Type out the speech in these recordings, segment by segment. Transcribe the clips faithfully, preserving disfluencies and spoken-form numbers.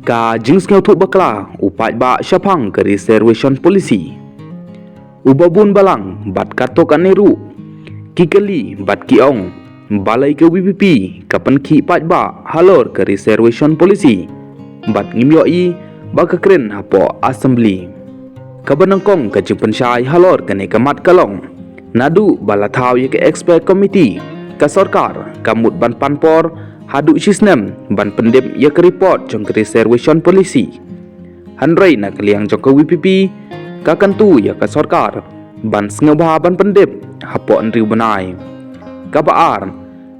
Ka jingsngewthuh bakla u paidbah shaphang ka reservation policy. U Babun Balang bad katto katne ruh ki kylli bad ki ong balei ka V P P ka pynkhih paidbah halor ka reservation policy bad ngim ïohi ba ka kren hapoh assembly. Kaba nyngkong ka jingpynshai halor kane ka mat ka long, naduh ba la thaw ïa ka expert committee, ka sorkar ka mut ban pan por haduh shisnem ban pyndep ïa ka report jong ka reservation policy. Hynrei na ka liang jong ka V P P ka kyntu ïa ka sorkar ban sngewbha ban pyndep hapoh hynriew bnai. Kaba ar,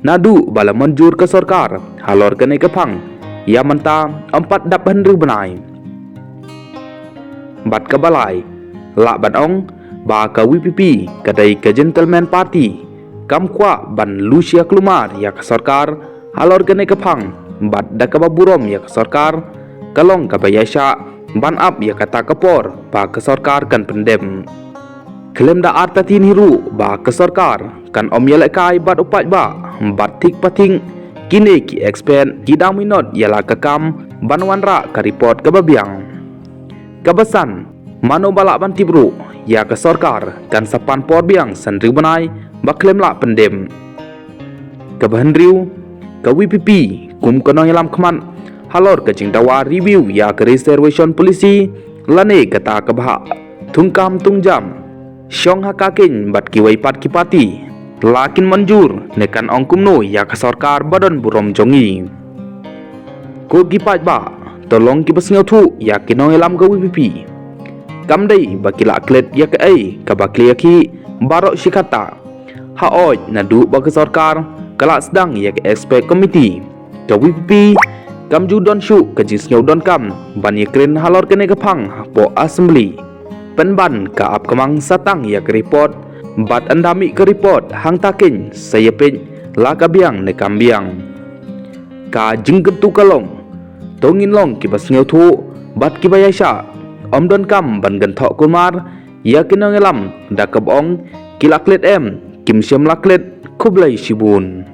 naduh ba la mynjur ka sorkar halor kane ka phang, ïa mynta ym pat dap hynriew bnai. Bad kaba lai, lah ban ong ba ka V P P ka dei ka gentleman party, kam kwah ban lushia klumar ïa ka sorkar halor kane ka phang, bad da kaba burom ïa ka sorkar ka long kaba ïaishah ban ap ïa kata ka por ba ka sorkar kan pyndep. Khlem da artatien hi ruh ba ka sorkar kan ym ïalehkai bad u paidbah bad thik pathik kine ki expert ki dang minot ïa la ka kam ban wanrah ka report kaba biang. Kaba san, mano ba lah ban tip ruh ïa ka sorkar kan sa pan por biang san hynriew bnai ba khlem lah pyndep. Kaba hynriew, ka V P P kum ka nongïalam khmat halor ka jingdawa review ïa ka reservation policy lane kata kaba hap thungkam thungjam shong ha ka khein bad kiwei pat ki party, la kin mynjur ne kan ong kumno ïa ka sorkar ba don burom jong ngi. Ko ki paidbah, to long kiba sngewthuh ïa ki nongïalam ka V P P. Kam dei ba ki la klet ïa kaei kaba ki la ïakhih baroh shi katta. Hooid, naduh ba ka sorkar ka la sdang ïa ka expert committee, ka V P P kam ju don shuh ka jingsngew donkam ban ïakren halor kane ka phang hapoh assembly. Pynban ka ap ka mang sa tang ïa ka report, bad ynda mih ka report hangta khein sa ïapeit la ka biang ne kam biang. Ka jingkyntu ka long, to ngin long kiba sngewthuh bad kiba ïaishah, ym donkam ban kynthoh kulmar ïa ki nongïalam da kaba ong ki la klet em, kim shym la klet, khublei shibun.